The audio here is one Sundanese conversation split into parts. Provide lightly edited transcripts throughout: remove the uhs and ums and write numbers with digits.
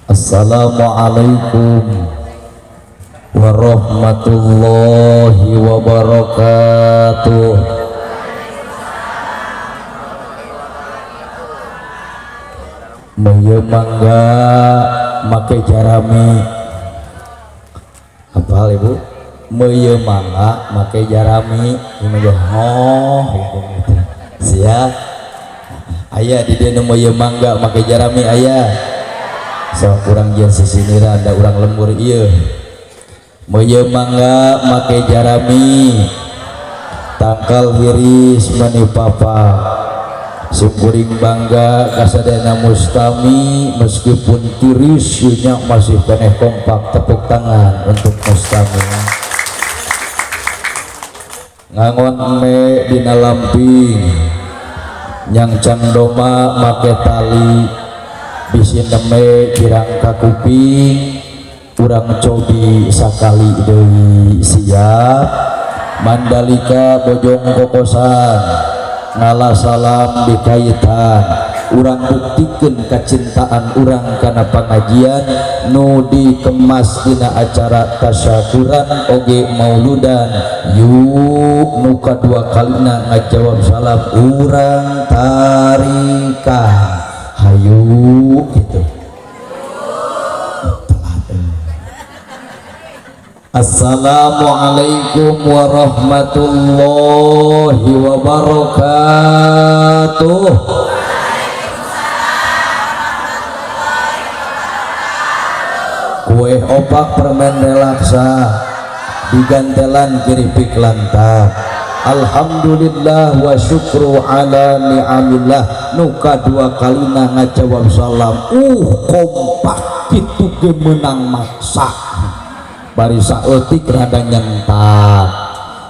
Assalamualaikum warahmatullahi wabarakatuh. Meuyeum mangga make jarami. Apal ibu? Meuyeum mangga make jarami. Ieu mah oh gitu. Siap. Aya di dieu nu meuyeum mangga make jarami aya. Sok urang jeung sisiniran da urang lembur ieu. Meuyeum mangga make jarami. Tangkal hiris mani papa. Simkuring bangga kasadayana mustami meskipun tiris nya masih keneh kompak. Tepuk tangan untuk mustami. Ngangon me dina lamping, nyangcang doma make tali, bisi neme kirang ka kuping, urang cobi sakali deui. Siap. Mandalika Bojong Kokosan ngalah salam dikaitan, urang buktikeun kacintaan urang kana pangajian nu dikemas dina acara tasyakuran oge mauludan. Yuk nu kadua kalina ngajawab salam urang tarikan hayu gitu. Assalamualaikum warahmatullahi wabarakatuh. Kue opak permen relaksa digantelan keripik lantak. Alhamdulillah wa syukru ala ni'amillah. Nuka dua kalina ngajawab salam kompak kitu ge meunang maksa. Bari saeutik rada nyentak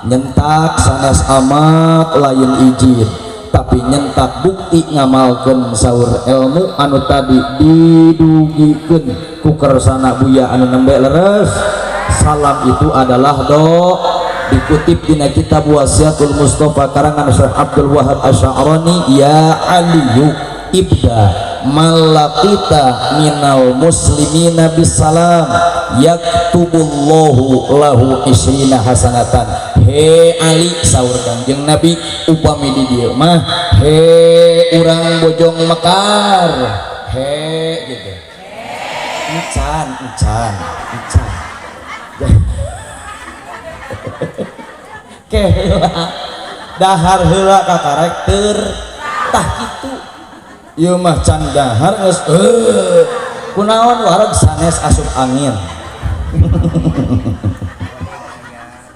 nyentak sanes amat lain izin, tapi nyentak bukti ngamalkeun saur ilmu anu tadi didugikeun ku kersana Buya anu nembe leres. Salam itu adalah do dikutip dina kitab Wasiatul Mustafa karangan Syekh Abdul Wahab Asy-Sya'rani, ya Aliyu ibda malaqita minal muslimina bisalam yaktubullahu lahu isrina hasanatan. He Ali, saur Kangjeng Nabi, upami di dieu mah he urang Bojong Mekar, he gitu encan encan encan ke heula dahar heula ka karakter tah kitu. Ieu mah can dahar geus kunaon wareg sanes asup angin.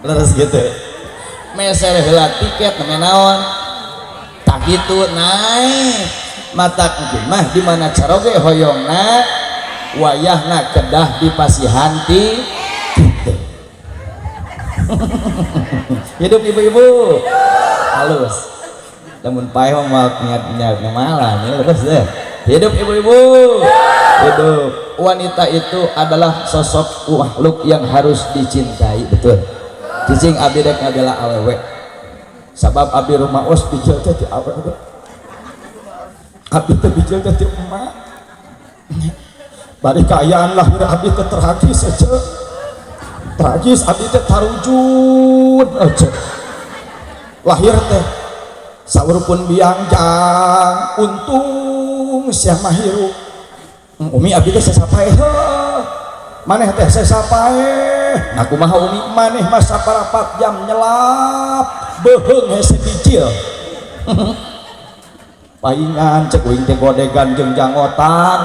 Leres gitu meser heula tiket name naon tah kitu naik matak mah di mana caroge hoyongna wayahna kedah dipasihan ti kitu. Hidup ibu-ibu halus lamun paeh mah moal niat-niat malah leres deh. Hidup ibu-ibu, hidup. Wanita itu adalah sosok makhluk yang harus dicintai, betul. Cicing abdi rek ngabela awewe sabab abdi rumah os bijil teh ti awewe, abdi teh bijil teh ti emak. Bari kaayaan lahir abdi teh tragis aja, tragis abdi teh tarujud aja lahir teh saur pun biang jang untung sia mah hirup. Umi abdi teh sasapaeh maneh teh sasapaeh aku mah umi maneh mah saparapat jam nyelap beuheung hese bijil. Paingan cek uing teh godegan jeung jangotan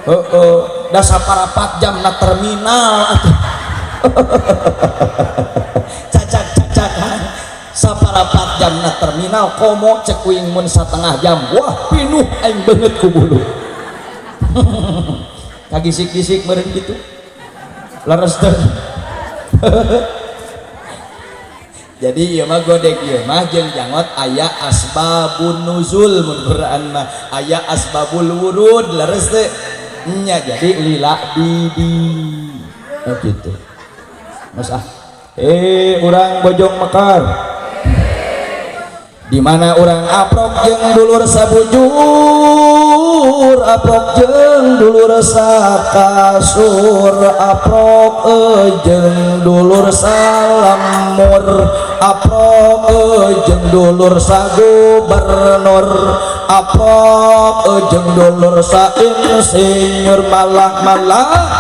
heeh da saparapat jam na terminal atuh. Cacak-cacakan saparapat jam na terminal komo cek uing mun satengah jam wah pinuh aing beungeut ku bulu. Kagisik-gisik meureun kitu leres teh. Jadi ieu mah godeg ieu mah jeung jangot aya asbabun nuzul mun Quran mah aya asbabul wurud leres teh nya. Jadi lila di oh gitu mas ah urang Bojong Mekar. Di mana urang aprok jeung dulur sabujur, aprok jeung dulur sakasur, aprok jeung dulur salamur, aprok jeung dulur sagubernur, aprok jeung dulur sainsinyur, malah-malah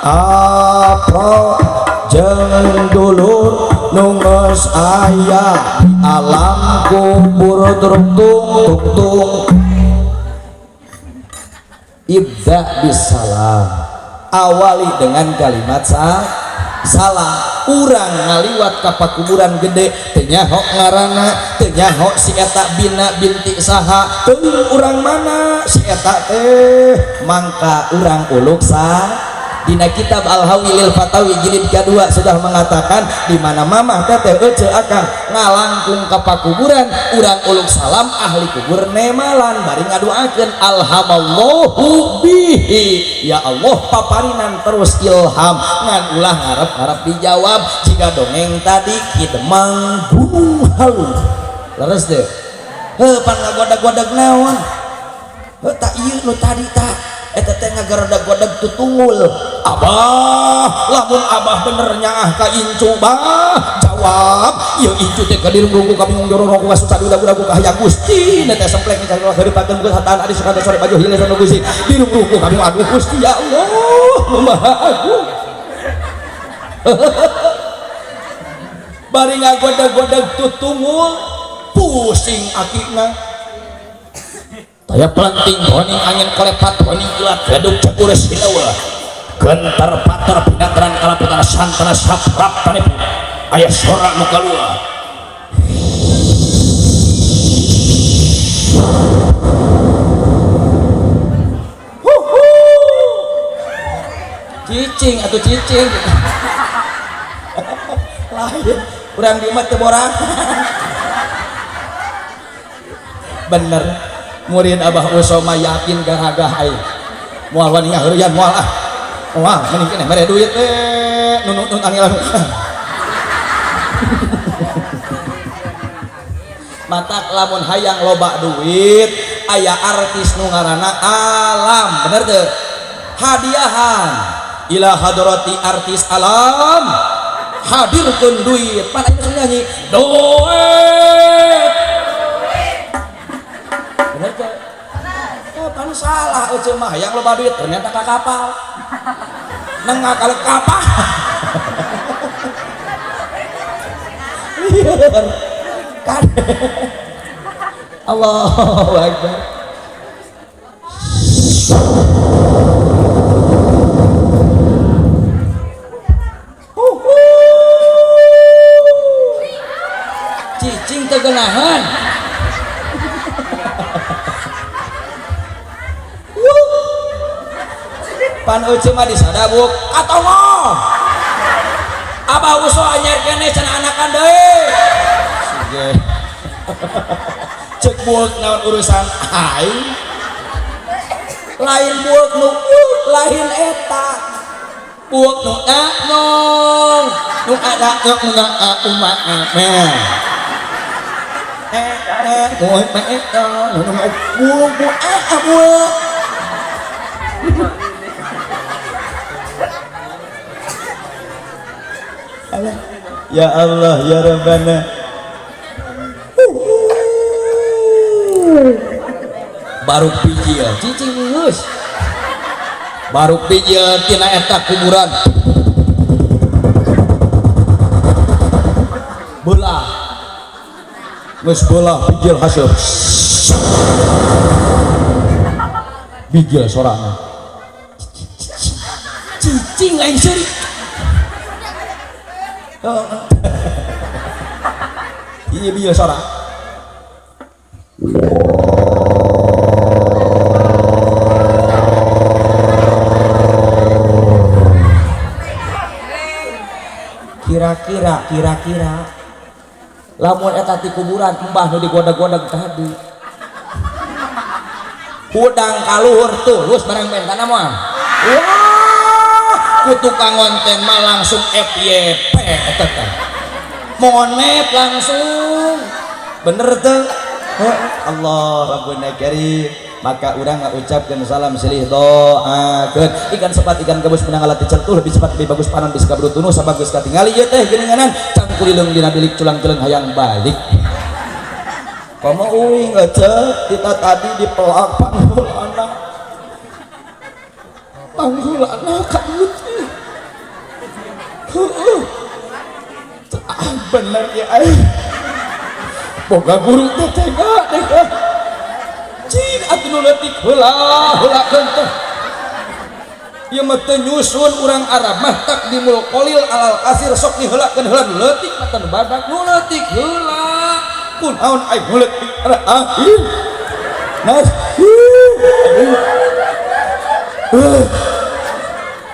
aprok jeung dulur nu geus aya di alam kubur tung tung tung. Ibda bisalam, awali dengan kalimat salam. Urang ngaliwat ka pakuburan gede teu nyaho ngaranna, teu nyaho si eta bina binti saha, teuing urang mana si eta teh, mangka urang uluk sa. Dina kitab Al-Hawi lil Fatawi jilid kedua sudah mengatakan di mana mamah teteh ece akang ngalangkung ka pakuburan urang uluk salam ahli kubur nemalan bari ngadoakeun alhamallahu bihi, ya Allah paparinan terus ilham ngan ulah ngarep-ngarep dijawab jika dongeng tadi Ki Demang Gunung Halu leres deh. Heuh pan ngagodag-godag naon heuh tak ieu nu tadi tak eta teh ngagodag-godag tutungul. Abah lamun abah bener nyaah ka incu bah jawab ieu incu teh ka dirunggu ka bingung jorong ku susah udah-udah ku kahayang Gusti teh semplek ka heurepakeun ku hataan adi sukada sore baju hileus anu Gusti dirunggu ku kabingung aduh Gusti ya Allah maha agung. Bari ngagodag-godag tutungul pusing akina taya pelenting honing angin kolepat honing kilat gaduk cekures hinawa gentar patar binatran kalaputan santana saprap tanipu ayah sorak nu kaluar. Huhu cicing atau cicing lain urang di mah teu borang. Bener murid Abah Usoma yakin garagah aing moal wani ngaheureuyan moal ah moal mending keneh mere duit we nunut angel. Matak lamun hayang loba duit aya artis nu ngaranna Alam bener teu hadiahan ila hadrati artis Alam hadirkeun duit pan aya nyanyi duit bener teu? Oh, pan salah euceu mah hayang loba duit ternyata ka kapal nengah kalau kapal. Kan Allahu Akbar. Cicing tegenahan. Pan euceu mah disadabuk katongo. Abah uso anyar keneh cenah anakan deui. Sige. Cek bueuk naon urusan aing. Lain bueuk nu lain eta. Bueuk nu nong. Nu ada nu na umat me. Eh nu me nu nu bueuk bueuk. Ya Allah ya Rabbana. Baru bijil cicing geus. Baru bijil tina eta kuburan. Belah. Geus belah bijil hasil. Bijil sorana. Cicing lain seuri. Iya bijil sora. Kira-kira kira-kira lamun eta ti kuburan embah nu digodag-godag tadi hudang kaluhur tulus barang bentana moal. Wah, ku tukang konten mah langsung FYP eta teh. Monet langsung. Bener tuh. Allah Rabbuna Karim. Maka urang ngucapkeun salam silih doakeun. Ikan sepat ikan gabus menang alat dicentuh lebih cepat lebih bagus panon bisa kaburu tunu sabagus katingali ieu teh geuninganan cangkulileung dina bilik culang-culeung hayang balik. Komo uing ece kita tadi dipelak panggulana. Panggulana kadut. Heueuh. Ah bener ya aing. Boga guru teh tega deh. Cing atuh nu leutik heula heulakeun teh. Ieu mah teu nyusun urang Arab mah takdimul qalil alal kasir sok diheulakeun heula nu leutik mah teu badak nu leutik heula. Kunaon aing nu leutik aing. Nas.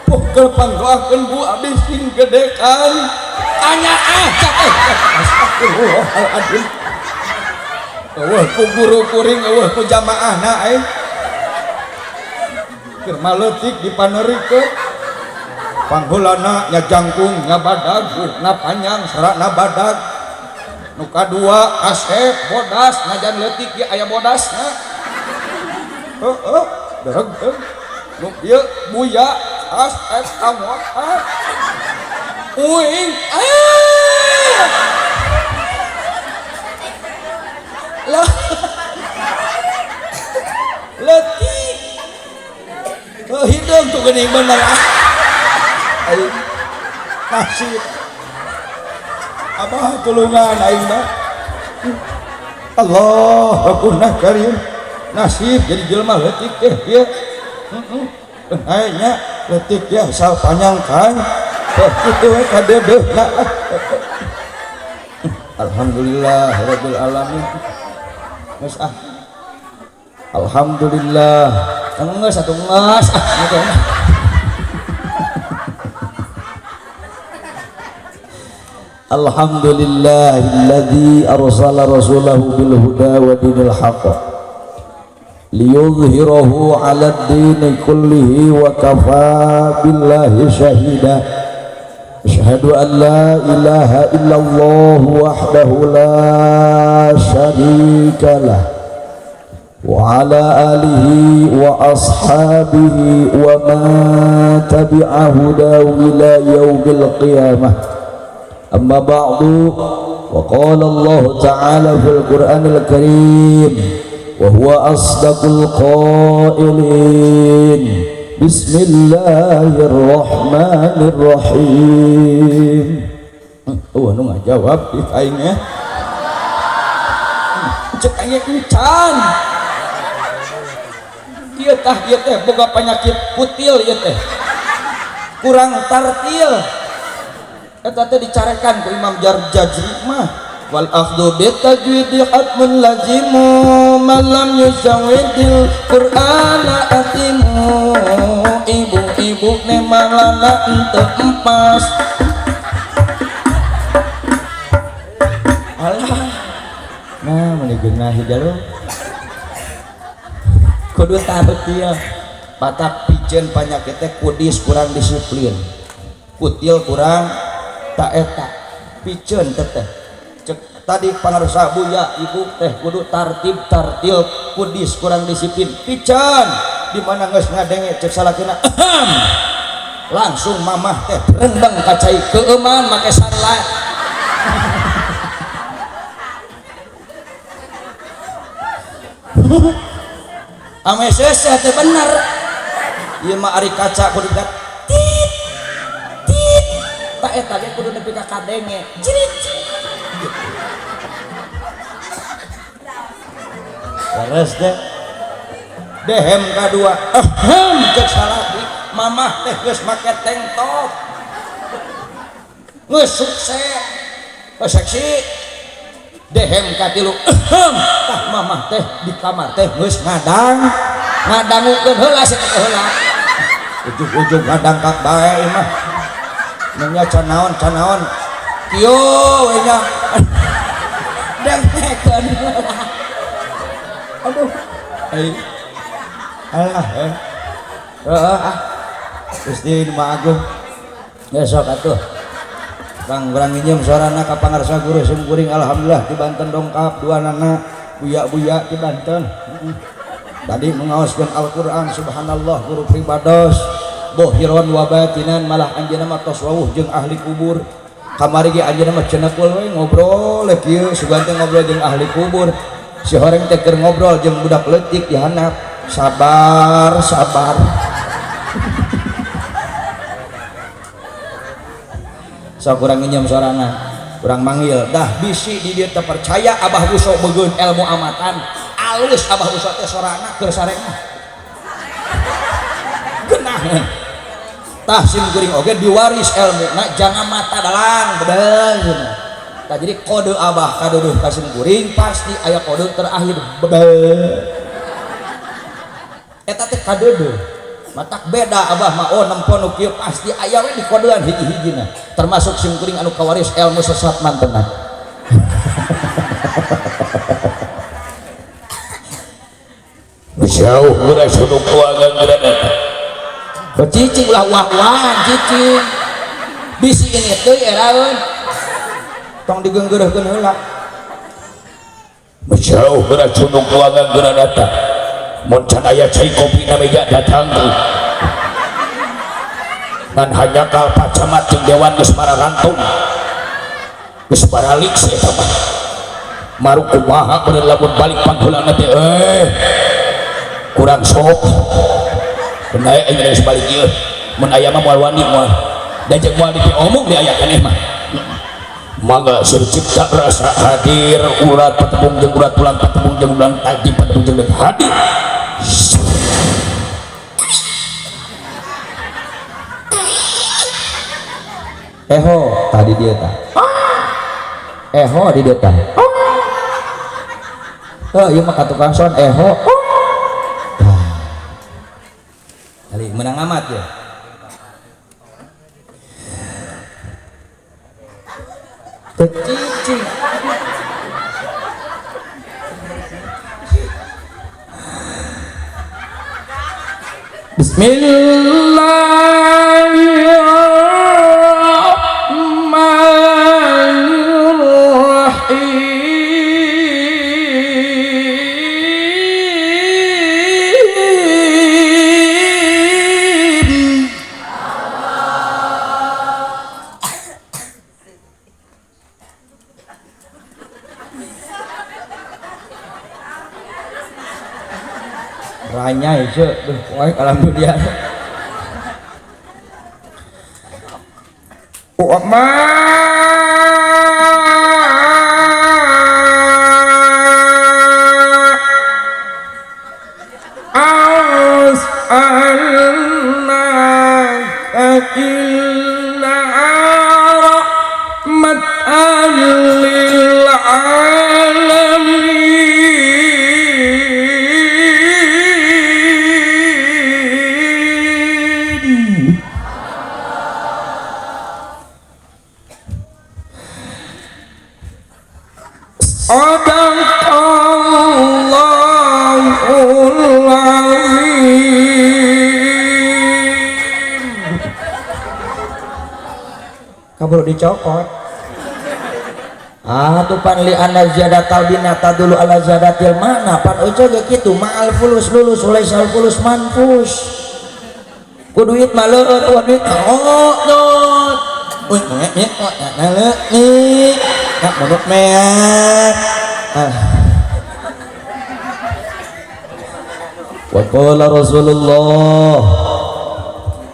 Pokok pangdoakeun Bu abdi sing gede kan. Tanya ah capek. Astagfirullahaladzim. Eueuh ku guru kuring eueuh ku jamaahna aing. Keur maleutik dipanerikeun. Pangheulana nya jangkung nya badag, buukna panjang sarana badag. Nu kadua kasep bodas najan leutik ge aya bodasna. Heueuh, deregkeun. Nu ieu buya kasep kamotan. Uing ah. Lah leutik. Oh hideung tuh geuning bener ah. Aing nasib. Abah tulungan aing mah. Allah Rabbuna Karim. Nasib jadi jelema leutik teh ieu. Heeh. Aing nya leutik ya asal panjang kan. Teh kitu we kadeudeuna. Alhamdulillah rabbil alamin. Geus ah. Alhamdulillah. Geus atuh geus ah gitu. Alhamdulillahilladzi arsala rasulahu bil huda wa dinil haqq liyudhhirahu 'alad dini kullihi wa kafa billahi syahida. Asyhadu an la ilaha illallah wahdahu la syarika lah wa ala alihi wa ashabihi wa man tabi'a hudahu ila yaumil qiyamah. Amma ba'du, wa qala Allah ta'ala fil Qur'anil Karim wa huwa asdaqul qailin. Bismillahirrahmanirrahim. Oh, nu ngajawab di aing nya. Cek aing encan. Ieu tah ieu teh boga penyakit kutil ieu teh. Kurang tartil. Eta teh dicarekan ku Imam Jajri mah. Wal akhdhu bitajwidi hatmun lazimu man lam yuzawwidil Qur'ana atimu. Ibu-ibu nemalana henteu empas. Alah. Nah, meuni geunah hijalu. Kudu tartil. Batak piceun panyakit teh kudis kurang disiplin. Kutil kurang ta eta. Piceun teh. Cek tadi pangarsa buya ibu teh kudu tartib tartil kudis kurang disiplin. Piceun di mana geus ngadenge cek salakina langsung mamah teh rendeng ka cai keueuman make sunlight. Ame seseh teh bener. Ieu mah ari kaca kudu tit tit ta eta ge kudu nepi ka kadenge. Cirit. Leres teh. Dehem kadua. Ahem cek salaki mamah teh geus make tank top. Geus sukses. Geus seksi. Dehem katilu. Ahem tah mamah teh di kamar teh geus ngadang. Ngadangukeun heula si teh heula. Ujug-ujug ngadangkak bae ieu mah. Nya canaon canaon. Kieu we nya. Dengekeun. Aduh. Ai. Alah eh. Heeh ah. Gusti nu Maha Agung. Besok atuh. Bang urang nginjem sorana ka pangarsa guru sim kuring alhamdulillah di Banten dongkap dua nana buya-buya di Banten. Tadi mengaoskeun Al-Qur'an subhanallah guru pribados bohiron wa batinan malah anjeunna mah tos wawuh jeung ahli kubur. Kamari ge anjeunna mah cenekul we ngobrol kieu sugan teh ngobrol jeung ahli kubur. Si horeng teh keur ngobrol jeung budak leutik di handap. Sabar, sabar. Sok urang nginjem sorana, urang manggil, dah bisi di dieu teu percaya Abah Uso beugeun ilmu amatan, alus Abah Uso teh sorana keur sarengna. Geunah. Tah sim kuring oge diwaris ilmuna jangan mata dalang bedel cenah. Tah jadi kode Abah kaduduh ka sim kuring pasti aya kode terakhir bedel. Eta teh kaduduh. Matak beda Abah mah oh nempo nu kieu pasti aya we di kodean hiji-hijina termasuk sim kuring anu kawaris ilmu sesat mantena. Jauh geura suduk kuangan geura eta. Cicing ulah wah-wahan cicing. Bisi ini teuy eraeun. Tong digeunggeureuhkeun heula. Jauh geura suduk kuangan geura eta. Mun can aya cai kopi na meja datang tuh. Ngan hanyakal Pak Camat jeung dewan geus mararantung. Geus baralik si eta mah. Maru kumaha bener lamun balik pangheulana teh kurang sok. Bener aing geus balik ieu. Mun aya mah moal wani moal. Da jeung moal diomong di aya keneh mah. Mangga sircipta rasa hadir urat patepung jeung urat tulang patepung jeung ulang tadi patepung jeung hadir. Eho tadi dia ta. Eho di dia ta. Oh ieu mah ka tukang son eho. Kali menang amat ya. Cicing. Bismillahirrahmanirrahim. Ranyai ce, duh, poe alam dunia. Wa ma arsalnaka illa rahmatan lil alamin. Sadaqallahul azim. Kabur dicokot. Ah tuh pan li anna ziyadatal binata dulu ala ziyadatil mana pan ojo ge kitu ma'al fulus lulus walaisal fulus manfus. Ku duit mah leueur eueuh duit oh dot. Uy nya nya nya nak monok meak. Wa qala Rasulullah,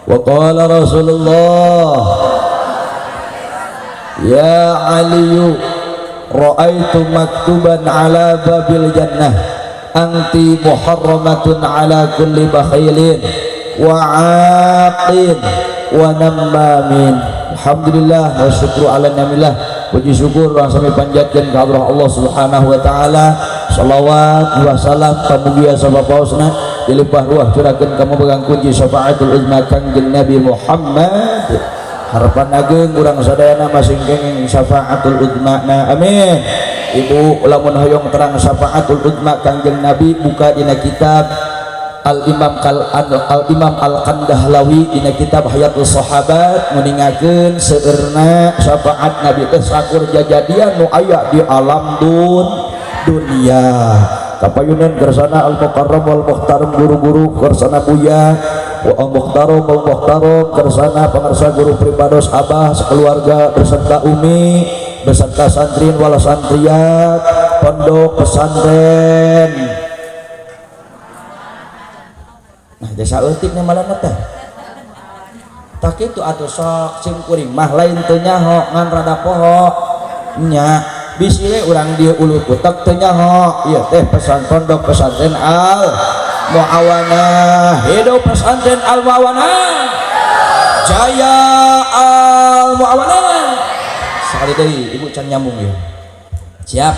wa qala Rasulullah, ya Ali ra'aitu maktuban ala babil jannah anti muharramatun ala kulli bakhilin wa 'aqin wa nammamin. Alhamdulillah wa syukru ala ni'amillah. Puji syukur urang sami panjatkeun ka hadrah Allah Subhanahu wa taala. Salawat wa salam kamugia sabapaosna dilimpah ruah curakeun ka memegang kunci syafaatul uzma Kangjeng Nabi Muhammad. Harapan ageung urang sadayana masing kenging syafaatul uzma na. Amin. Ibu lamun hoyong terang syafaatul uzma Kangjeng Nabi buka dina kitab Al Imam Al Kandahlawi dina kitab Hayatus Sahabat nguningakeun seueurna syafaat Nabi teh sakur jajadian nu aya di alam dunia. Kapayunan kersana al mukarram wal muhtaram guru-guru, kersana buya wa al muhtaram wal muhtaram, kersana pangarsa guru pribados abah sekeluarga beserta umi beserta santrin wala santriat pondok pesantren. Nah, desa eutik nya malah teh tak kitu atuh. Sok sim kuring mah lain teu nyaho, ngan rada poho nya, bisi we urang dieu ulu kutek teu nyaho. Ieu teh pesan pondok pesantren Al Muawanah. Hidup pesantren Al Muawanah, jaya Al Muawanah. Sekali deui, ibu can nyambung ya. Siap,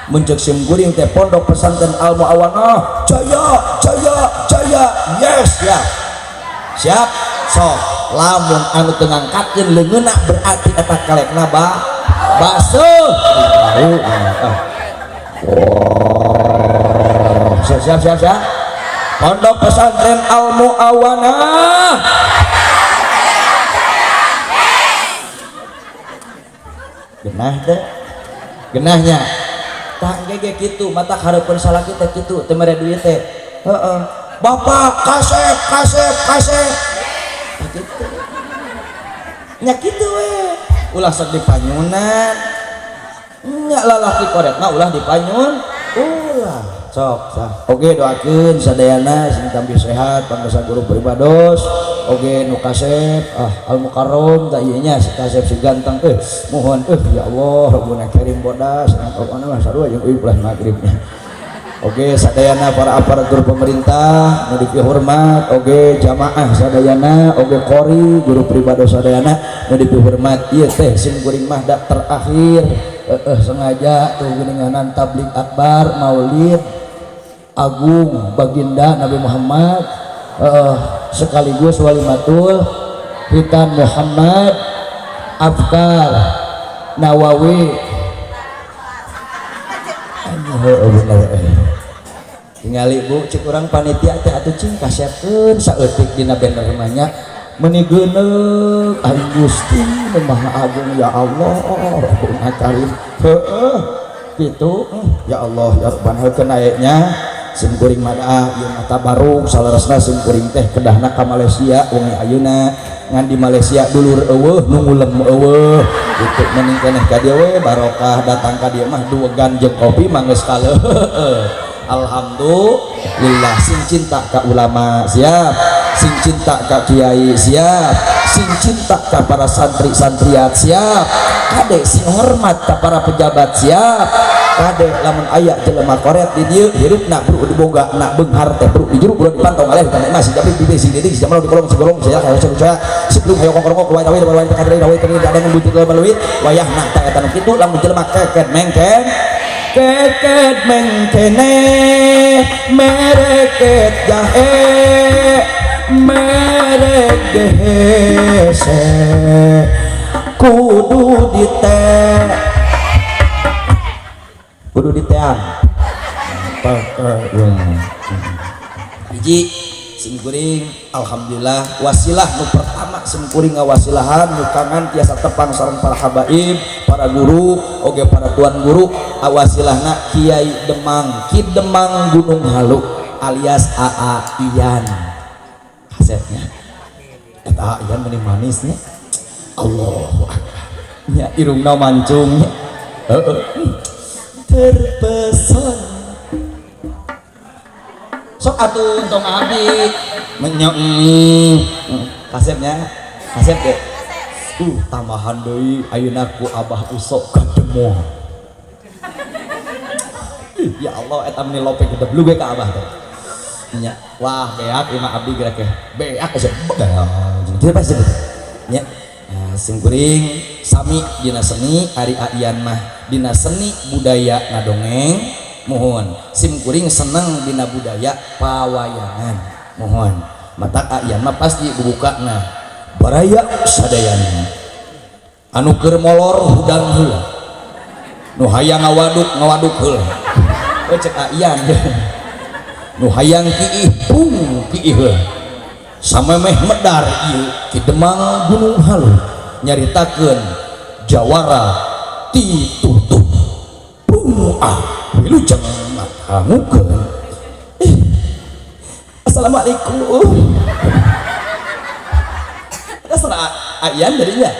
muncul sim kuring teh pondok pesantren Al Muawanah jaya, jaya, jaya. Yes ya, siap. Sok lamun anu teu ngangkatkeun leungeunna berarti eta kelekna ba basuh baru. Ah. Oh, siap, siap, siap, siap. Pondok pesantren Al Muawanah. Genah teh, genahnya tak gege kitu mata hareupeun salaki teh kitu teu mere duit teh. Heeh, bapak kasep, kasep, kasep. Tah kitu nya, kitu we, ulah sok dipanyunan nya. Lalaki koretna ulah dipanyun, ulah sok sah. Oke, doakeun sadayana sing tambih sehat pangsa guru pribados. Oke, nu kasep, ah, al mukarram tah ieu nya, si kasep, si ganteng. Mohon, ya Allah Rabbuna Karim bodas pokona mah sarua jeung euy ulah magribnya. Oke, sadayana para aparatur pemerintah nu dipihormat, oke jamaah sadayana, oke qori guru pribados sadayana nu dipihormat. Ieu teh sim kuring mah da terakhir, sengaja tuh geuninganan tabligh akbar Maulid Agung Baginda Nabi Muhammad, sekaligus walimatul Khitan Muhammad Afkar Nawawi. Heeh, bener. Tingali bu, cek urang panitia teh atuh cing kasepkeun saeutik dina banner mah nya, meuni geuneuk. Aing Gusti nu Maha Agung, ya Allah Rabbuna Karim. Heeh, kitu ya Allah ya Rabbana heukeun aya nya. Sim kuring mah ieu mata barung saleresna sim kuring teh kedahna ka Malaysia wengi ayeuna, ngan di Malaysia dulur eueuh, nu ngulem eueuh kitu, mending keneh ka dieu we barokah. Datang ka dieu mah duegan jeung kopi mah geus kaleuh. Alhamdulillah. Sing cinta ka ulama siap, sing cinta ka kiai siap, sing cinta ka para santri santriat siap, kade sing hormat ka para pejabat siap. Kade lamun aya jelema koret di dieu hirupna bru diboga na beunghar teh bru di jero bro dipantau ngaleh kana mah si japri bibi si didik si jamal di kolong si golong si kayo si saya sebelum hayo kongkrongok wa tawi wa tawi wa tawi ada yang butuh meluit wayahna ta eta nu kitu. Lamun jelema keket mengken, keket mengkene mereket jahe merek gehese kudu dite kudu ditean. Hiji sim kuring alhamdulillah wasilah nu pertama sim kuring ngawasilahan nyukangan tiasa tepang sareng para habaib, para guru, oge para tuan guru, awasilahna Kiai Demang, Ki Demang Gunung Halu alias AA Ian. Kasetnya eta AA Ian meni manisnya, Allahu Akbar nya, irungna mancung nya. Heeh, terpesona. Sok atuh tong abi menyok kasepnya, kasep deh. Tambahan deui ayeuna ku Abah Usok kademo. Ih, ya Allah, eta meni lopek gedeblug ge ka Abah teh nya. Wah, beak ieu mah abdi geura ke beak asa kieu pasti nya. Nah, sim kuring sami dina seni, ari Aian mah dina seni budaya ngadongeng. Mohon, sim kuring seneng dina budaya pawayangan. Mohon, mata Aian mah pasti bubuka. Nah, baraya sadayana anu keur molor hudang heula, nu hayang ngawaduk ngawaduk heula. Oh, cek Aian. Nu hayang kiih pung kiih heula. Samemeh medar ieu Ki Demang Gunung Halu nyaritakeun jawara titutuh pung ah wilujeng ngadangukeun. Assalamualaikum. Ada suara ayan darinya.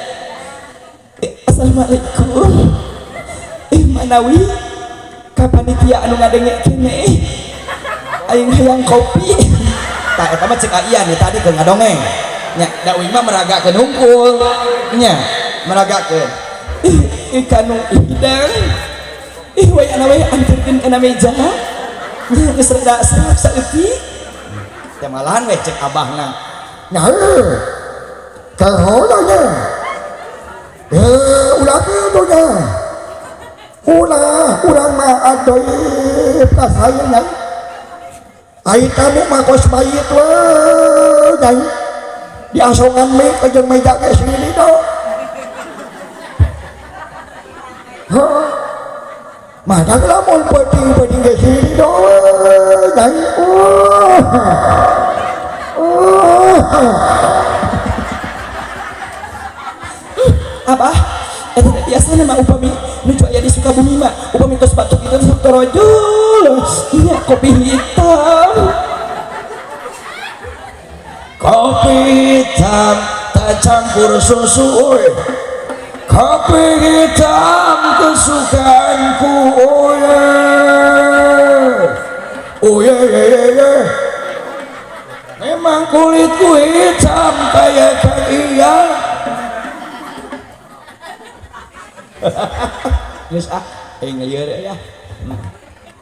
Assalamualaikum. Manawi ka panitia anu ngadenge kene aing hayang kopi. Tah eta mah cek ayan nih tadi keur ngadongeng. Nya da uing mah meragakeun hungkul. Nya meragakeun. Ih kanu hidang. Ih wayana we anterkeun kana meja. Nya geus rada serap saeutik. Teh malahan we cek abahna. Nya heuh. Kahola nya. Ulah kitu nya. Ulah urang mah adoib ka saya nya. Ai tamu mah kos mayit we nya. Diasongan mie jeung meja ge sini do. Heuh. Mah lamun peuting-peuting ge sini do nya. Abah, eta teh biasana mah upami nuju aya di Sukabumi mah upami tos batuk itu sok torojol nya kopi hitam. Kopi hitam tak campur susu euy. Kopi hitam kesukaanku oh yeah. Oh yeah, yeah, yeah, yeah. Memang kulitku hitam kayak Kang Ian. Geus ah, ngelieur ya.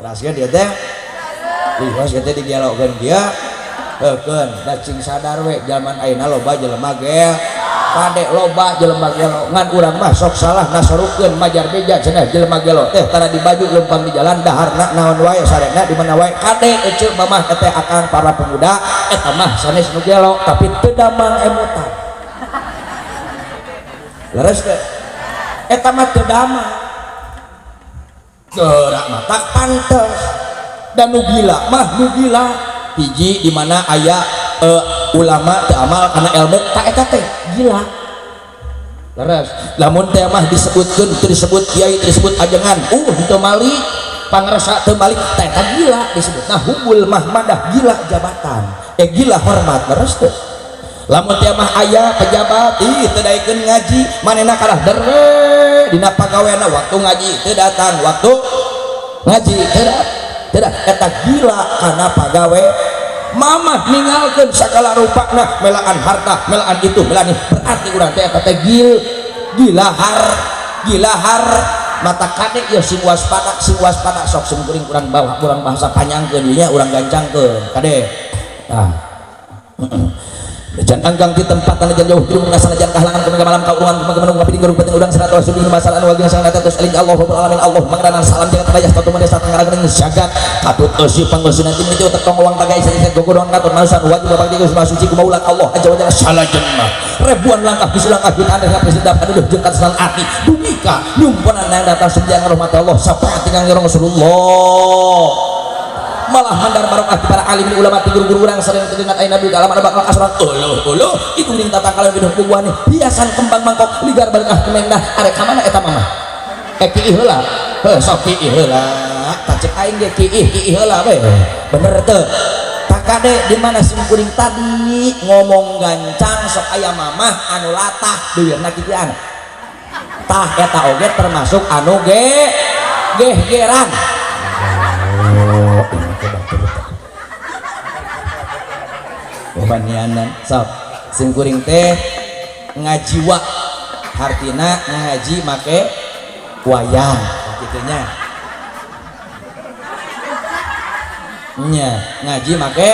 Teraskeun dia teh. Wios teh digelokeun dia. Heukeun, da cing sadar we jaman ayeuna loba jelema gel. Kade loba jelema gelo. Ngan urang mah sok salah nasorukeun majar beja cenah jelema gelo teh tara di baju lempang di jalan daharna naon wae sarena di mana wae. Kade eceu mamah teh akang para pemuda eta mah sanes nu gelo tapi teu damang emutan. Leres teh. Eta mah teu damang. Gerak mah tak pantes. Dan nu gila mah nu gila. Hiji di mana aya ulama teu amal kana ilmu tak eta teh gila. Leres. Lamun teh mah disebutkeun teu disebut kiai teu disebut ajengan, teu mali pangrasa teu mali teh eta gila disebut. Nah hubul mahmadah gila jabatan. Gila hormat leres teh. Lamun teh mah aya pejabat ih teu daekeun ngaji manehna kalah derwe dina pagaweana waktu ngaji teu datang waktu ngaji teu datang eta gila kana pagawe. Mamah ninggalkeun sagala rupana melaan harta melaan itu melaan ini berarti urang teh eta teh gila har mata kade ieu sing waspada sok sing kuring urang bawah urang bahasa panjangkeun ieu nya urang gancangkeun kade tah. Jan anggang di tempat tanah jan jauh tirung ngasana jan kahalangan kemana malam kau uruan kemana kemana piring gerung penting udang seratus subi masalah anu wagina sangat terus eling Allah rabbul alamin Allah mangranan salam jangan terayah satu manis satu ngarang jagat katut eusi panggeusi nanti menuju tekong uang tagai seri gogodong katur manusan wajib bapak tiga semua suci kumaulan Allah aja wajah salah jannah ribuan langkah bisu langkah kita aneh sampai sedap aduh jeung katasan ati dumika nyumponan yang datang sejang rahmat Allah syafaat kang Rasulullah malah mandar barokah para alim ulama guru-guru urang sering teringat ayeuna nabi dalam ada bakal asuran uluh uluh itu ning tatang kalian hidup bubuhan hiasan kembang mangkok ligar berkah kemengdah arek ka mana eta mamah kiih heula heuh sok kiih heula tah cek aing ge kiih kiih heula we bener teu tah kade di mana sim kuring tadi ngomong gancang sok aya mamah anu latah beureuna kikian tah eta oge termasuk anu ge gehgeran. Banianan sok sim kuring teh ngajiwa hartina ngaji make wayang kitunya nya ngaji make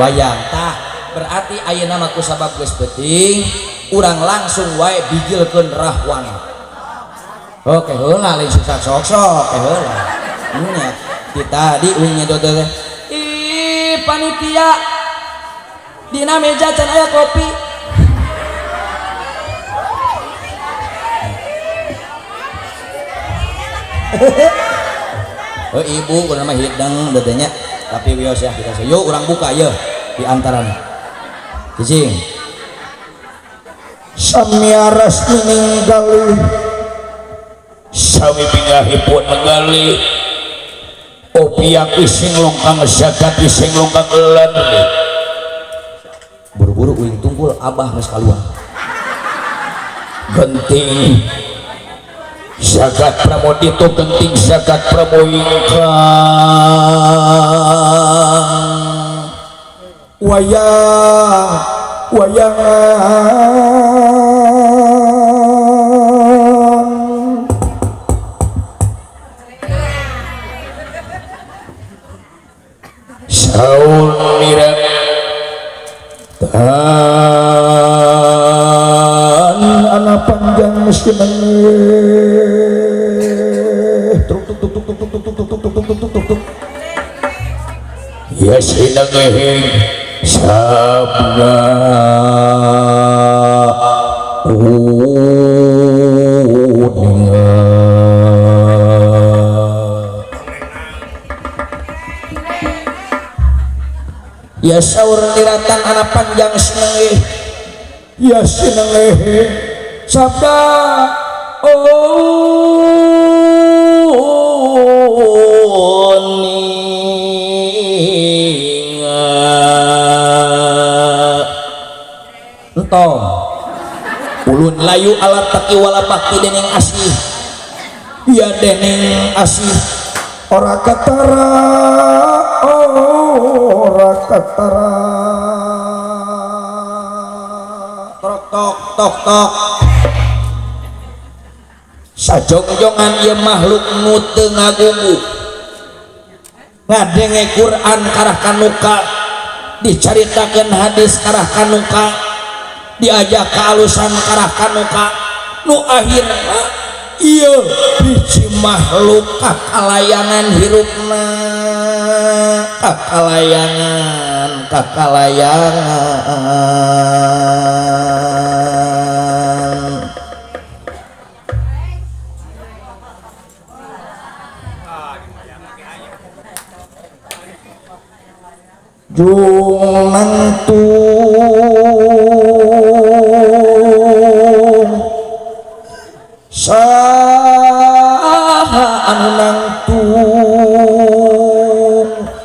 wayang tah berarti ayeuna mah ku sabab geus penting urang langsung wae bijilkeun rahwana. Oke heula lain susah sok-sok heula nya kita di uing nya teh ih panitia dina meja can aya kopi. Oh ibu kudu mah hidang bedanya. Tapi wios ya kita yuk urang buka yeuh di antarana. Cicing. Samia resmi ninggali sami bingahipun menggali opiak ising longkang zakat ising longkang lan buru-buru uing tungkul abah geus kaluar genting zakat pramodito genting zakat pramoingkang wayang wayangan saun mirang tan anak panjang sinengih tuk tuk tuk tuk tuk tuk tuk tuk tuk tuk tuk tuk tuk ya sinengih sabda uninga ya saur niratan anak panjang sinengih ya sinengih sabda uninga entong ulun layu alat taki wala bakti dening asih ya dening asih ora ketara ora ketara tok tok tok tok sajongjongan ieu makhluk nu teu ngagugu ngadenge Quran karah kanuka dicaritakeun hadis karah kanuka diajak kealusan karah kanuka nu akhirna ieu biji makhluk kakalayangan hirupna kakalayangan kakalayangan jung nangtung saha anu nangtung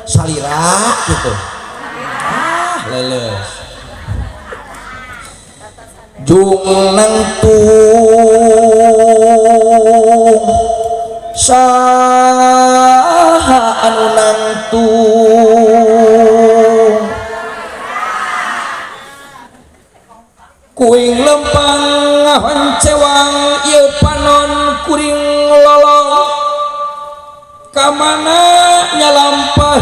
salira gitu ah leles jung nangtung saha anu nangtung kuing lempang ngahoncewang ieu panon kuring lolong kamana nyalampah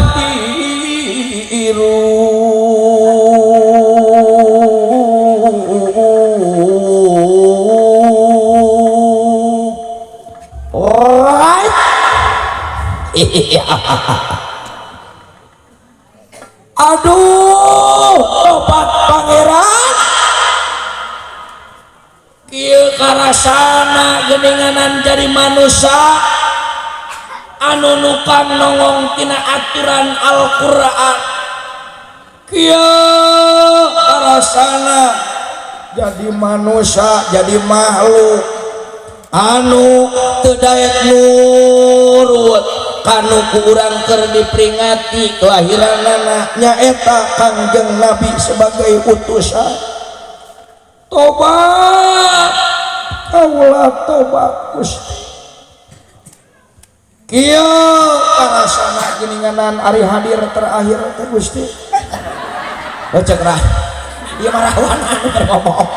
hirup right. Aduh tobat pangeran kieu karasana geuninganan jadi manusia anu nukang nongong tina aturan Al-Qur'an kieu karasana jadi manusia jadi makhluk anu teu daek nurut kanu ku urang keur diperingati kelahiranana nyaeta Kangjeng Nabi sebagai utusan. Tobat kaula tobat Gusti kieu karasana geuninganan ari hadir terakhir teh Gusti. Bocek rah ieu mah rawan anu keur ngomong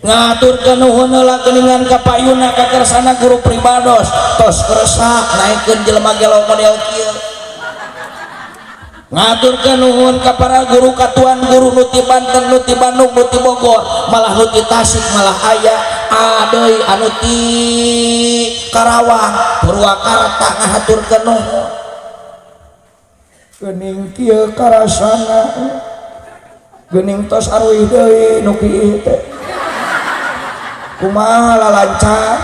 ngaturkeun nuhun heula geuningan ka payuna ka kersana guru pribados tos kersa naikeun jelema gelo model kieu. Ngaturkeun nuhun ka para guru ka tuan guru nu ti Banten, nu ti Bandung, nu ti Bogor, malah nu ti Tasik, malah aya adeui anu ti Karawang, Purwakarta ngahaturkeun nuhun. Geuning kieu karasana geuning tos aruih deui nu kieu teh. Kumaha lalancar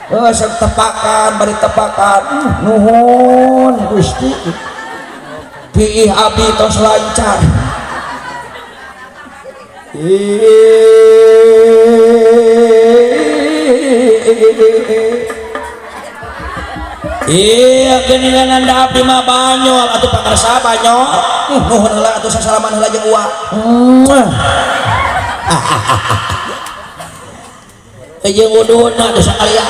Heuh sok tepakan bari tepakan nuhun Gusti piih abdi tos lancar. Iya geuningan anda abdi mah banyol atuh pangarsa banyol nuhun heula atuh sasalaman heula jeung uwa. Jeung uduna atuh sakalian.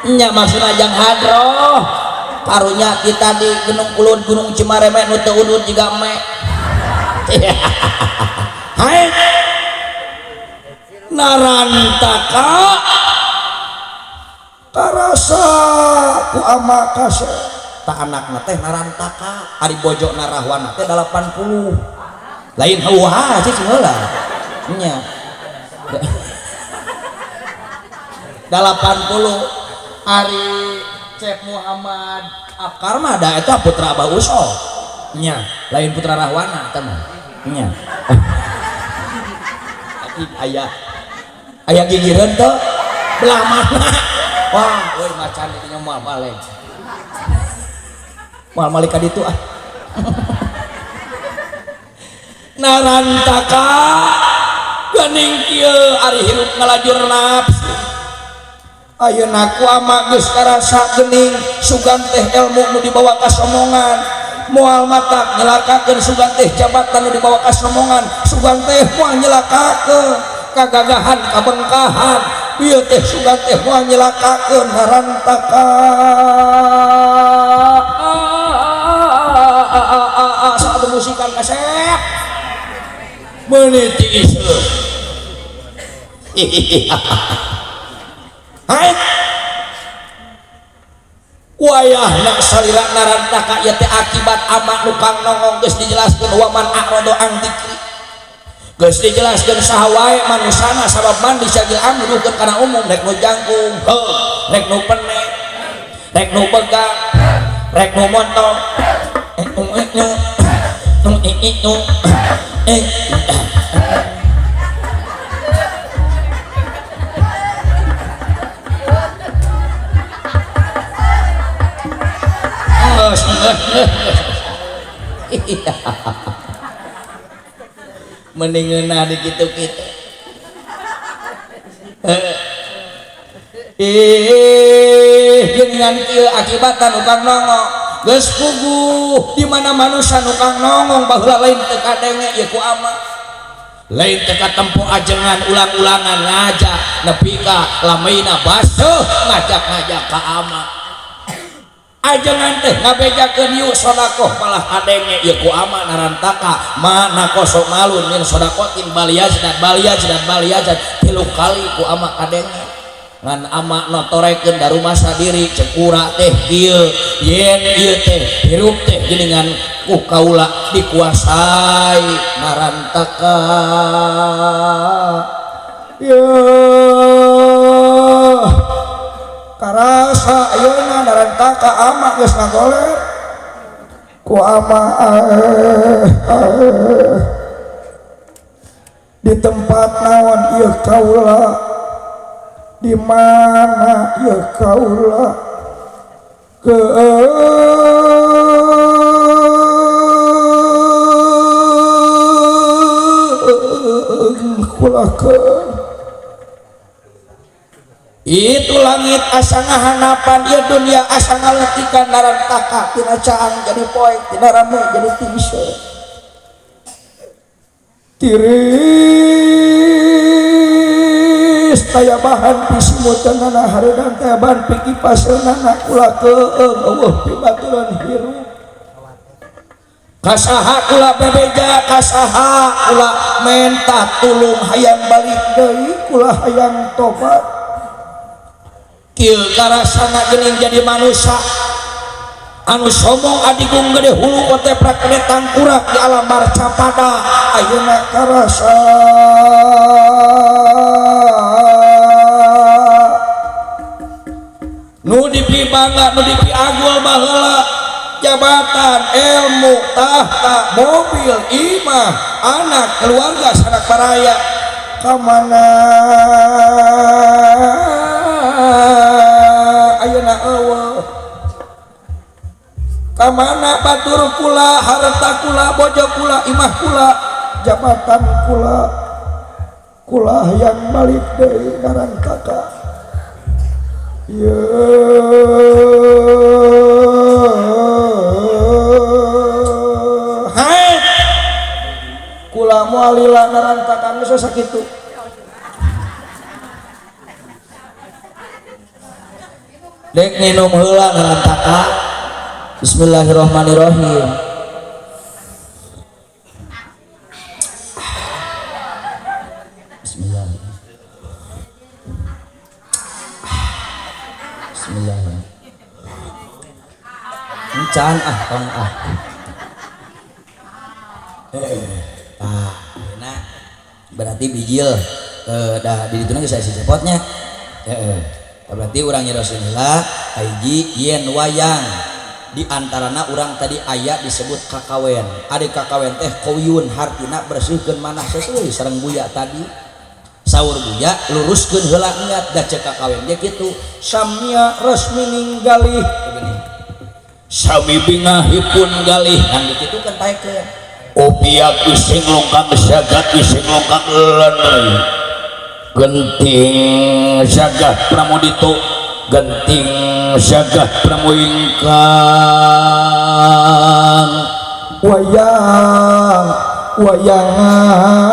Nya maksudna jang hadroh karunya kita di Gunung Kulon Gunung Cimareme nu teu udud jiga me. Hai narantaka karasa ku ama kase ta anakna teh narantaka ari bojona rahwana teh 80 lain heuha cicing heula nya 80 ari Cep Muhammad Afkar mah da eta putra Abah Uso nya lain putra Rahwana eta mah nya aya aya gigireun teu belah mana wah euy macan dinya moal balik moal malik ka ditu ah narantaka geuning kieu ari hirup ngalajur nafsu ayeuna ku ama geus karasa geuning sugan teh ilmu nu dibawa ka somongan moal mata nyelakakeun sugan teh jabatan nu dibawa ka somongan sugan teh moal nyelakakeun kagagahan kabengkahan ieu teh sugan teh moal nyelakakeun narantaka satu musikan kasep meuni tiis. Hai wayahna salira narantaka ieu teh akibat ama nu kang nongong geus dijelaskeun waman a'rada an dzikri geus dijelaskeun saha wae manusana sabab mandi sagil amruhkeun kana umum rek nu jangkung heuh rek nu penek rek nu begang rek nu montong mending ngeunah di kitu-kitu. Geuningan kieu akibatan nu kang nongong geus puguh di mana manusa nu kang nongong baheula lain teu kadenge ieu ku ama lain teu katempo ajengan ulang-ulangan ngajak nepi ka lameina baseuh ngajak-ngajak ka ama ajengan teh ngabejakeun yuk sodakoh malah kadenge ieu ku ama narantaka mana kosok malun min sodakotin baliyajdan baliyajdan baliyajdan tilu kali ku ama kadenge ngan ama notorekeun darumasa diri cekura teh kieu yen ieu teh hirup teh geuningan ku kaula dikuasai narantaka ya karasa ayeuna narantaka ama geus ngagoler ku ama di tempat naon ieu kaula di mana ieu kaula keung itu langit asa ngahanapan ieu dunia asa ngaletikan narantaka tina caang jadi poek tina rame jadi tingse tiris taya bahan pisimuteunana hareudang taya bahan pikipaseunana kula keung eueuh pibaturan hirup kasaha kula bebeja kasaha kula menta tulung hayang balik deui kula hayang tobat kieu karasana geuning jadi manusia anu sombong adigung gede hulu koteprak gede tangkurak di alam marcapada ayeuna karasa nu dipibangga nu dipiagul baheula jabatan ilmu tahta mobil imah anak keluarga sanak baraya Ka mana ayeuna eueuh ka mana batur kula harta kula bojo kula imah kula jabatan kula kula yang balik deui narantaka ye hai kula moal lila narantaka geus sakitu dek minum heula narantaka. Bismillahirrahmanirrahim. Bismillah. Bismillah. Encan ah tong ah. Nah, berarti bijil dah di ditu geus aya si cepotnya. Heeh. Berarti urang nyerosin heula hiji yen wayang di antarana urang tadi aya disebut kakawen. Ari kakawen teh koyun hartina bersihkeun manah sesuai sareng buya tadi. Saur buya luruskeun heula niat da ceuk kakawen ge kitu. Samia resmi ninggalih sami bingahipun galih ngan kitu kan taekeun. Opiak ising longkang sagat ising longkang leuneuy. Genting sagah pramodito genting sagah pramoingkang wayang wayangan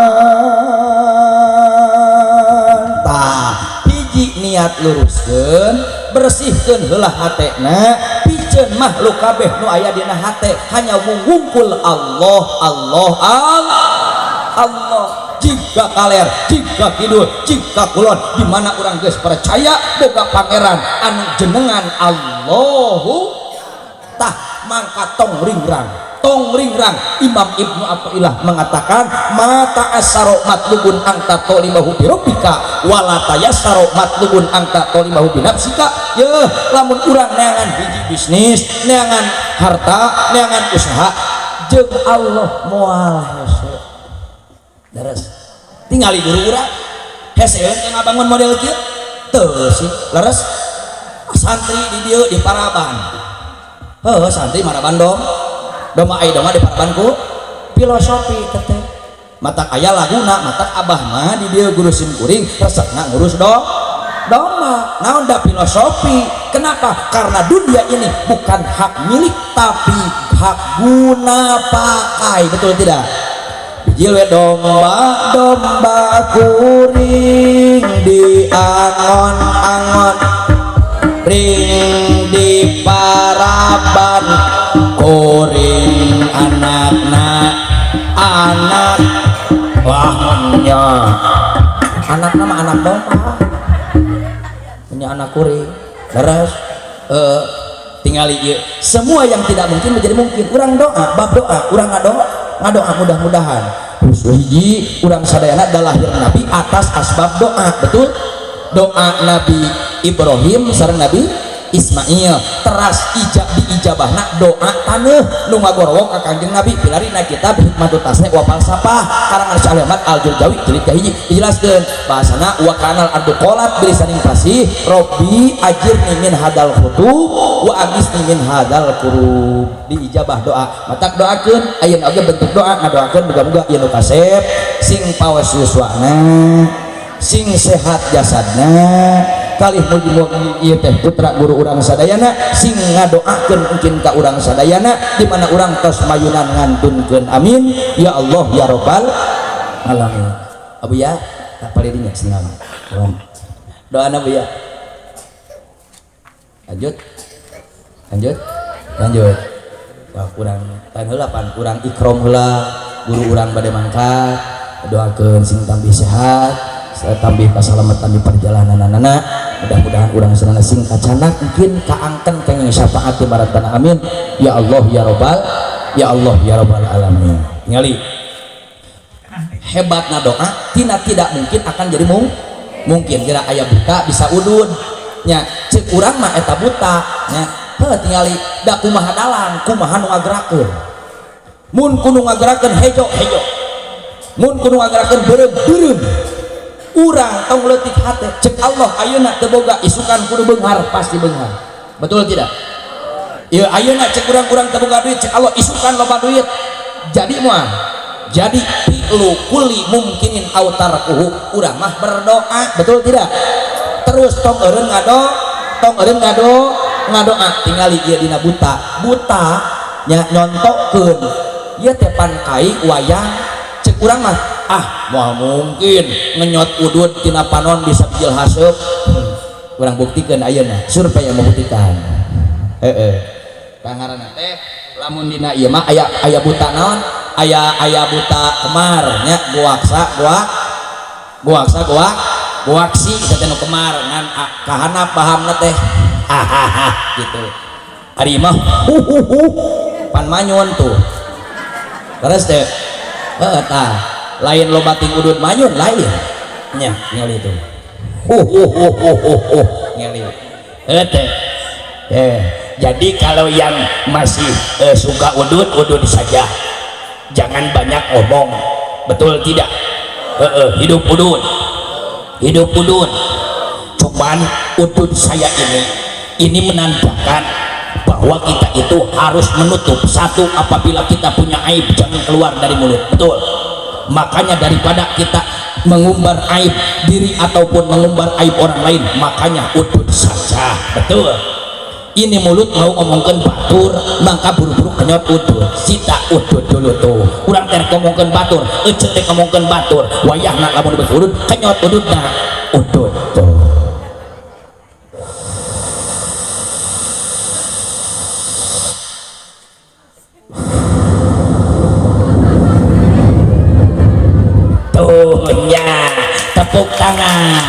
tah hiji niat luruskeun bersihkeun heula hatena piceun makhluk kabeh nu aya dina hate hanya wungkul Allah Allah Allah Allah. Jika kaler, jika kidul, jika kulon, di mana orang geus percaya boga pangeran anu jenengan Allahu tah mangka tong ringrang, tong ringrang. Imam Ibnu Athaillah mengatakan mata asaro matlubun angta tolimahu birobika wala tayasaro matlubun angta tolimahu binafsika. Yeuh, lamun urang neangan hiji bisnis, neangan harta, neangan usaha jeung Allah moal hese. Leres tingali guru urang hese teh ngabangun model kieu teu sih leres santri di dieu di Paraban heuh santri Maraban dong doma ai doma di Paraban ku filosofi teteh matak aya laguna matak abah mah di dieu guru sim kuring resepna ngurus dong doma naon da filosofi kenapa karena dunia ini bukan hak milik tapi hak guna pakai betul tidak? Jilwe domba domba kuring di angon-angon ring di paraban kuring anakna anak wah nya anak nama anak domba punya anak kuring terus tinggali ieu semua yang tidak mungkin menjadi mungkin urang doa bab doa urang ngadoa mudah-mudahan hiji urang sadayana adalah lahir Nabi atas asbab doa betul doa Nabi Ibrahim sareng Nabi Ismail teras ijab diijabahna doa taneuh nu ngagorowok ka Kangjeng Nabi pilarina kitab Hikmatut Tasne wa Falsafah karangan Syekh Ahmad Al-Jurjawi jilid kahiji dijelaskeun bahasana wa kanal ardu qalat bilisanin fasih robbi ajirni min hadal khutu wa agisni min hadal kurub diijabah doa matak doakeun ayeuna oge bentuk doa ngadoakeun muga-muga ieu nu kasep sing pawas yuswana sing sehat jasadna kalih mugi-mugi ieu teh putra guru urang sadayana sing ngadoakeun mungkin ka urang sadayana di mana urang tos mayunan ngantunkeun amin ya Allah ya rabbal alamin. Abu ya tak palidinya senang doana Bu ya lanjut lanjut lanjut wah kurang tan heula pan kurang ikrom heula guru urang bade mangkat doakeun sing tambih sehat tambih kasalamatan di perjalananana mudah-mudahan urang sadayana sing kacanak mungkin kaangken kenging syafaat di marantana amin ya Allah ya rabbal ya Allah ya rabbal alamin. Ningali hebatna doa tina tidak mungkin akan jadi mungkin kira aya buta bisa udud nya ceuk urang mah eta buta nya heuh tingali da kumaha dalang kumaha nu ngagerakeun mun kudu ngagerakeun hejo hejo mun kudu ngagerakeun beureum beureum Urang tong leutik hate, cek Allah ayeuna teu boga isukan kudu beunghar, pasti beunghar. Betul tidak? Ieu ayeuna cek urang-urang teu boga duit, cek Allah isukan loba duit. Jadi moal. Jadi fi'lu kulli mumkinin au tarkuhu, urang mah berdoa, betul tidak? Terus tong eureun ngado, tong eureun ngado, ngadoa tingali ieu dina buta. Buta nya nyontokeun. Ieu teh pan kai wayang cek urang mah ah moal mungkin ngenyot udud tina panon bisa bijil haseup. Urang buktikeun ayeuna, survei yang membuktikan. Heeh. Pangaranna teh lamun dina ieu mah aya aya buta naon? Aya aya buta kemar nya guaksa guak guaksa guak guaksi eta teh nu kemar ngan kahanap pahamna teh hahaha gitu. Ari mah hu hu hu pan manyun tuh. Terus teh heeh tah lain loba ting udud manyun lain nya ningali tuh. Hu hu hu hu hu hu ningali. Heuh teh. Jadi kalau yang masih suka udud, udud saja. Jangan banyak ngomong. Betul tidak? Hidup udud. Hidup udud. Cuman udud saya ini menandakan bahwa kita itu harus menutup. Satu, apabila kita punya aib jangan keluar dari mulut. Betul. Makanya daripada kita mengumbar aib diri ataupun mengumbar aib orang lain, makanya udud saja. Betul. Ini mulut mau ngomongkeun batur, maka buru-buru kenyot udud. Sita udud dulu tuh. Urang teh ngomongkeun batur, ece teh ngomongkeun batur. Wayahna lamun geus udud, kenyot ududna udud tuh. Tuh nya, tepuk tangan.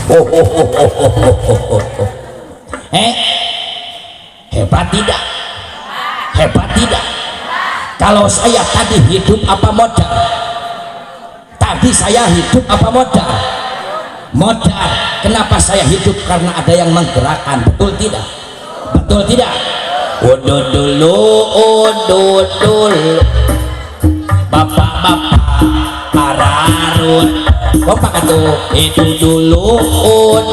Oh, oh, oh, oh, oh, oh, oh, oh. Hebat tidak? Hebat tidak? Kalau saya tadi hidup apa modal? Tadi saya hidup apa modal? Modal. Kenapa saya hidup? Karena ada yang menggerakkan. Betul tidak? Betul tidak? Udud dulu, udud dulu. Bapak-bapak pararun. Kompak atuh. Itu dulu ud.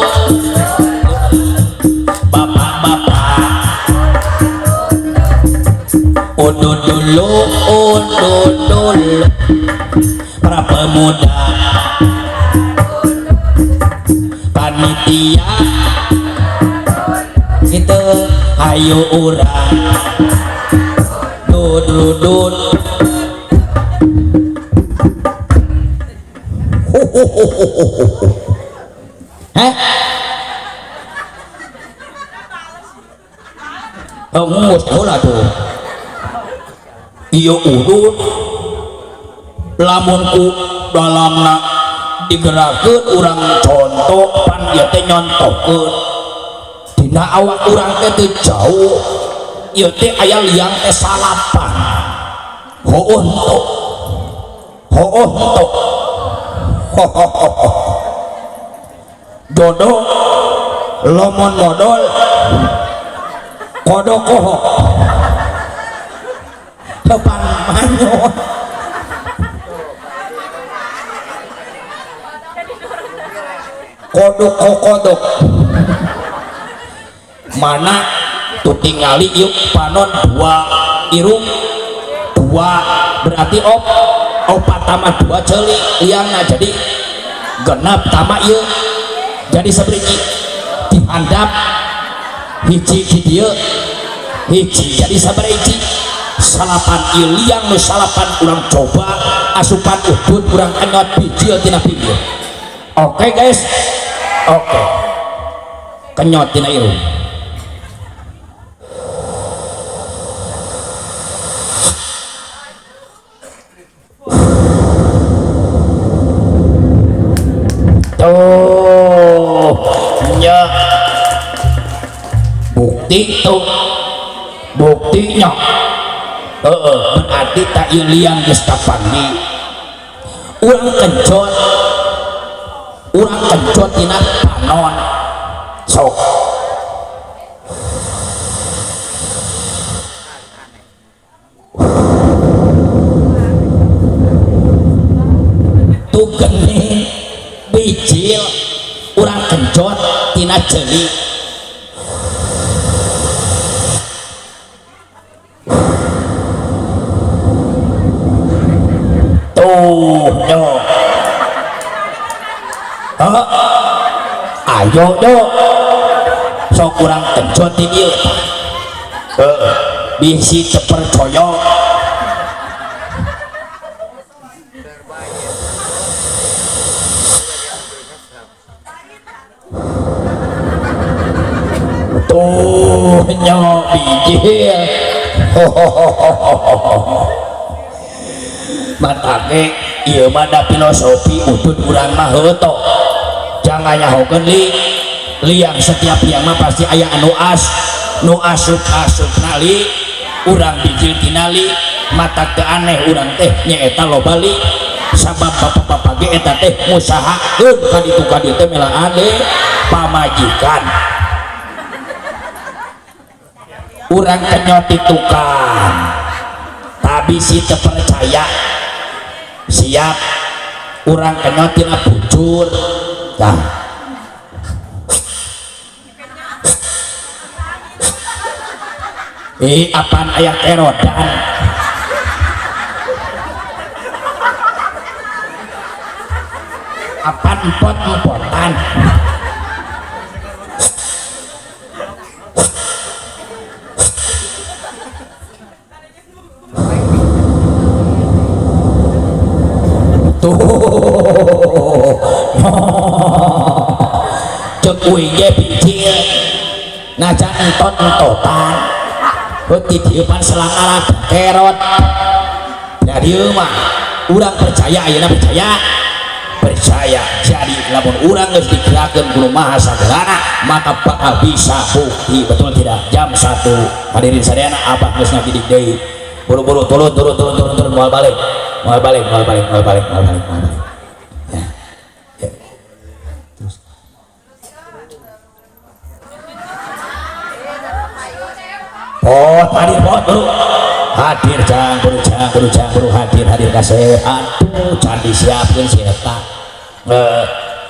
Bapak-bapak udud dulu, udud dulu. Para pemuda panitia gitu, ayo urang dud dud. Heh? Oh, ngus heula tuh. Ieu udud lamun ku dalamna digerakkeun urang contoh pan ieu teh nyontohkeun. Dina awak urang teh teu jauh. Ieu teh aya liang teh salapan. Heueuh henteu. Heueuh henteu. Jodoh lomon modol kodok kohok depan manyun kodok kokodok mana tuh tingali yuk panon dua irung dua berarti op opat tambah dua celi liangna jadi genap tambah ieu jadi sabriji dihandap hiji di dieu hiji jadi sabriji salapan ieu liang nu salapan urang coba asupan udud urang enyot bijil tina pinggir. Oke guys, oke kenyot tina irung. Tuh nya bukti tuh buktinya berarti tak ieu liang geus kapanggih urang kencot tina panon sok tuh gening kenjot tina ceuli. Tuh yo. Heuh. Ayo yo. Sok urang kenjot di dieu tah. Heeh. Bisi teu percaya. Tuh nyo bijil. Matake ieu mah da filosofi utut urang mah heuh to. Jangan nyahokeun li liang setiap liang mah pasti aya anu as nu asup-asupna li urang bijil tina li mata teu aneh urang teh nyaeta loba li sabab bapak-bapak ge eta teh ngusahakeun ka ditu ka dieu teh melaan pamajikan. Urang kenyot tukang tapi si terpercaya siap urang kenyot tina bujur tah. Apaan aya kerodan apaan empot-empotan tuh. Cek uing ge bijil najan entot-entotan beuti dieupan selang alat kerot. Da dieu mah urang percaya ayeuna percaya percaya. Jadi lamun urang geus digerakkeun ku maha sagalana maka bakal bisa bukti betul tidak. Jam 1 hadirin sadayana abah geus ngagidik deui buru-buru turun turun turun turun turun moal balik moal balik moal balik moal balik moal balik moal balik. Ya. Ya. Terus. Oh, hadir pot bro. Hadir jang buru jang buru jang buru hadir hadir kasih. Aduh, can disiapkeun si eta.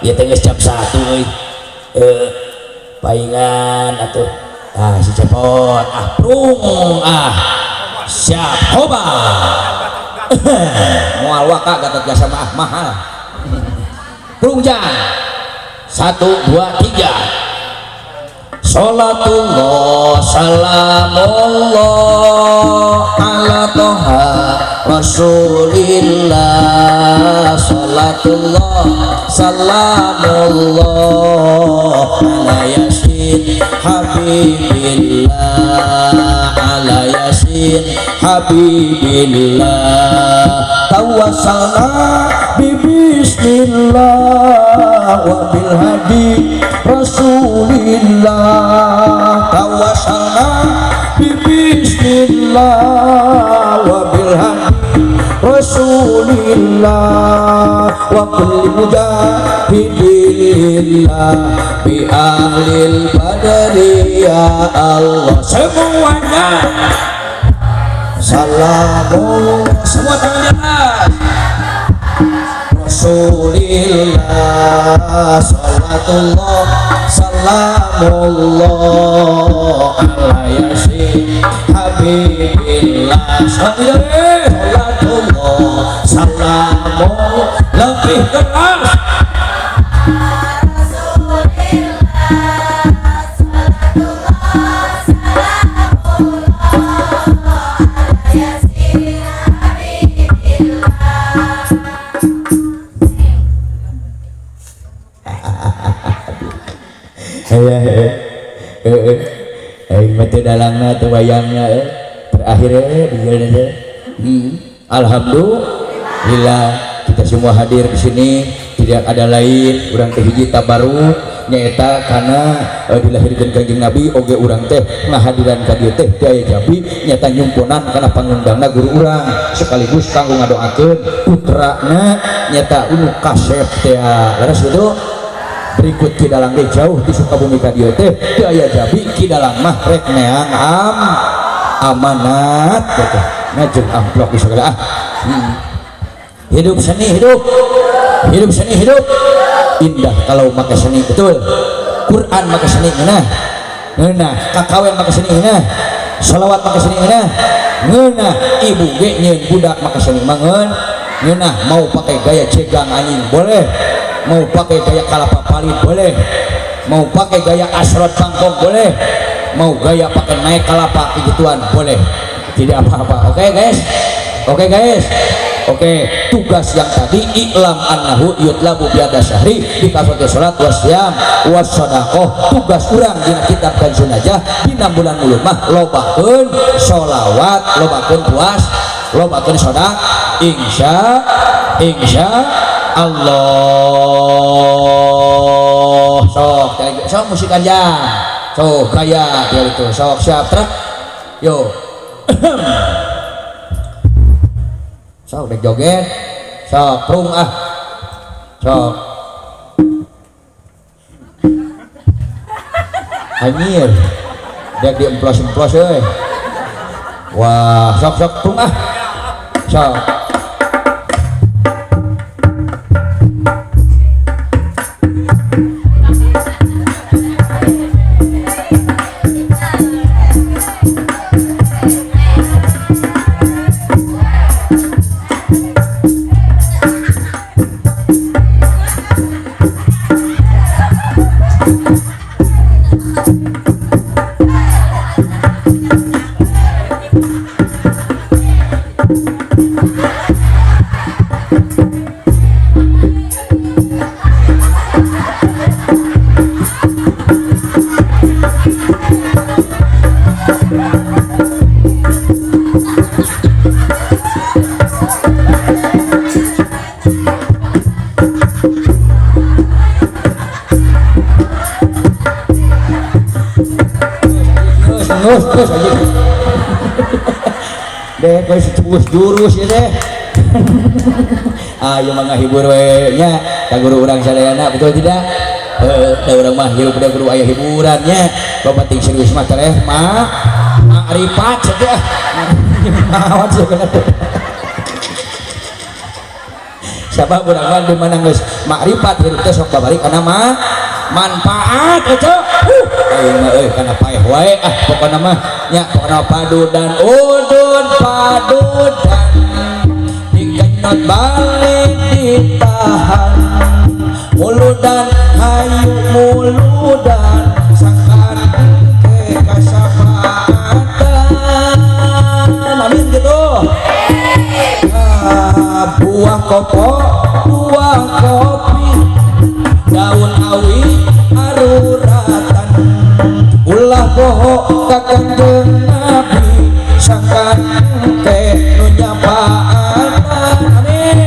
Ieu teh geus jam 1 euy. Paingan atuh. Ah, si Cepot. Ah, prung ah. Siap hoba. Moal waka Gatot jasa mah mahal. Prung jang. 1 2 3. Salatullah salamullah ala toha rasulillah. Salatullah salamullah ala yasin habibillah ala yasin habibillah. Tawassalna bi bismillah wa bil hadi rasulillah. Tawassalna bi bismillah wa bil hadi rasulillah wa kulli mujahidillah bi ahlil badri ya Allah. Semuanya salamullah semua tangan di atas. Rasulillah salatullah salamullah ala yasin habibillah. Salatullah salamullah lebih keras. Dalangna teu wayangna terakhir alhamdulillah kita semua hadir di sini tidak ada lain urang teh hiji tabaruk nyaeta kana dilahirkeun Kanjeng Nabi oge urang teh ngahadiran ka dieu teh teu aya jabi nyaeta nyumponan kana pangundangna guru urang sekaligus kanggo ngadoakeun putrana nyaeta unu kasep teh leres kitu. Berikut Ki Dalang ge jauh di Sukabumi ka dieu teh teu aya jabi Ki Dalang mah rek neang amanat teh ngajeng amplop di segala ah. Hidup seni hidup. Hidup seni hidup. Indah kalau make seni, betul. Quran make seni ngeunah. Ngeunah, kakawen make seni ngeunah. Sholawat make seni ngeunah. Ngeunah, ibu ge nyeun budak make seni mah ngeunah. Mau pakai gaya cegang anjing boleh. Mau pakai gaya kalapa palit boleh. Mau pakai gaya asrot pangkong boleh. Mau gaya pakai naik kalapa gituan boleh. Tidak apa-apa. Oke, guys? Oke, guys? Oke, tugas yang tadi i'lam annahu yutlabu biada syahri bi kasrati salat wasyam wassadaqah. Tugas urang dina kitab dan sunajah dina bulan mulud mah lobakeun sholawat, lobakeun puas, lobakeun sedekah, insya Allah. Sok, sok musik aja. Sok gaya dia itu. Sok siap truk. Yo. Sok dek joget, sok prung ah, sok anjir, dek diemplos-emplos euy. Wah, sok sok prung ah, sok. Terus aja deh, guys, jurus jurus ya deh. Ayo mah ngahibur we nya ka guru urang sadayana, betul tidak? Da urang mah hirup da guru aya hiburannya. Loba ting serius mah tereh mah makrifat saja. Maot sebenarnya. Sabab urang mah di mana geus makrifat hirup teh sok babari kana mah manfaat eta. Ayeuna mah euy kana paeh wae ah pokona mah nya, pokona padu dan udud padudan dikenyot balik ditahan muludan hayu muludan sangkan ke kasapaatan. Amin gitu. Ah, buah kopo buah kopi daun awi aruratan ulah poho ka Kanjeng Nabi sangkan ke nu nyapaatan. Amin.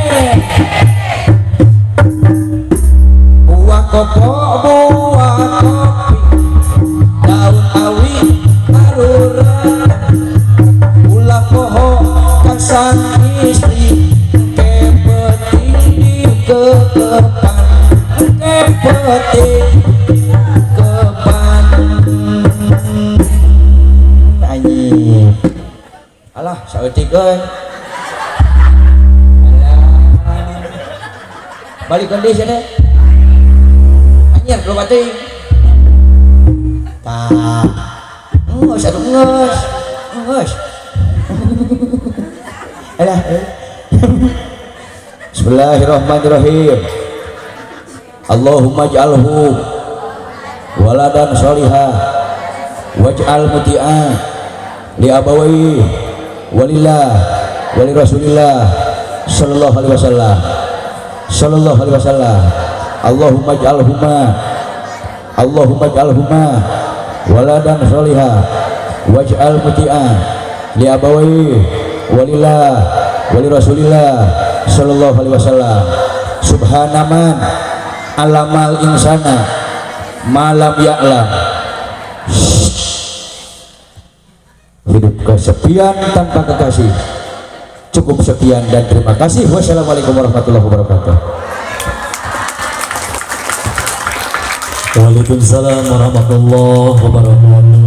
Buah kopo buah kopi daun awi aruratan ulah poho ka sang istri ke penting di kekepan ke penting kepan anjing. Alah saeutik euy. Alah. Balik deui sia teh. Anjir loba teuing. Tah. Geus atuh geus. Geus. Alah. Bismillahirrahmanirrahim. Allahumma ij'alhu waladan sholihah waj'al muti'an li abawaihi walillah wali rasulillah sallallahu alaihi wasallam sallallahu alaihi wasallam. Allahumma ij'alhuma Allahumma ij'alhuma waladan sholihah waj'al muti'an li abawaihi walillah wali rasulillah sallallahu alaihi wasallam. Subhanaman alamal insana malam ya'lam. Hidup kesepian tanpa kekasih. Cukup sekian dan terima kasih. Wassalamualaikum warahmatullahi wabarakatuh. Waalaikumsalam warahmatullahi wabarakatuh.